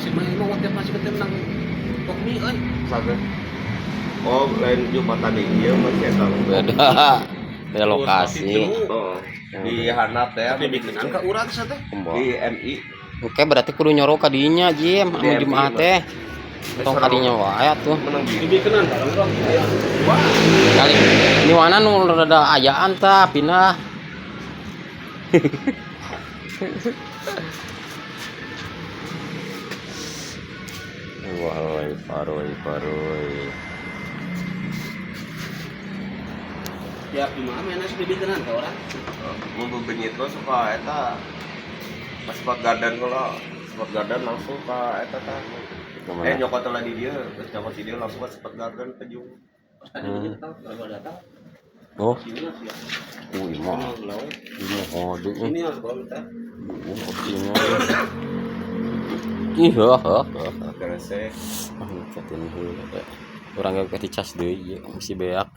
Masih mah emang waktu masih ketemu nang pokmi euy. Saga. Oh, lain Jumatan di ieu mah si eta. Beda. Beda lokasi. Oh, di handap teh Tapi bikinan ka urang sa teh. di MI. Oke, berarti kudu nyoro ka dinya, Jim, Di anu MI Jumat mah. teh. Tong ka dinya wae atuh. Menang di Dibikinan ka urang ya. Wah, Kali ini mana nu rada ayaan tah pindah. Wah, paroi paroi. tiap Jumat mah nasi dibikinan ka urang. Mun bebenyit mah suka eta pas spot garden kalau spot garden langsung ka eta tah. Kemana? Nyokot lah di dia, terus nyokot di dia langsung ke spot garden pejung. Pas tadi kita tahu kalau datang Oh, sini lah sih. imah. Imah hode. Ini harus bawa kita. Oh, imah. Ih, hah, hah. Gresek. Ah, nyeketin heula. Urang ge dicas deui ieu mesti beak.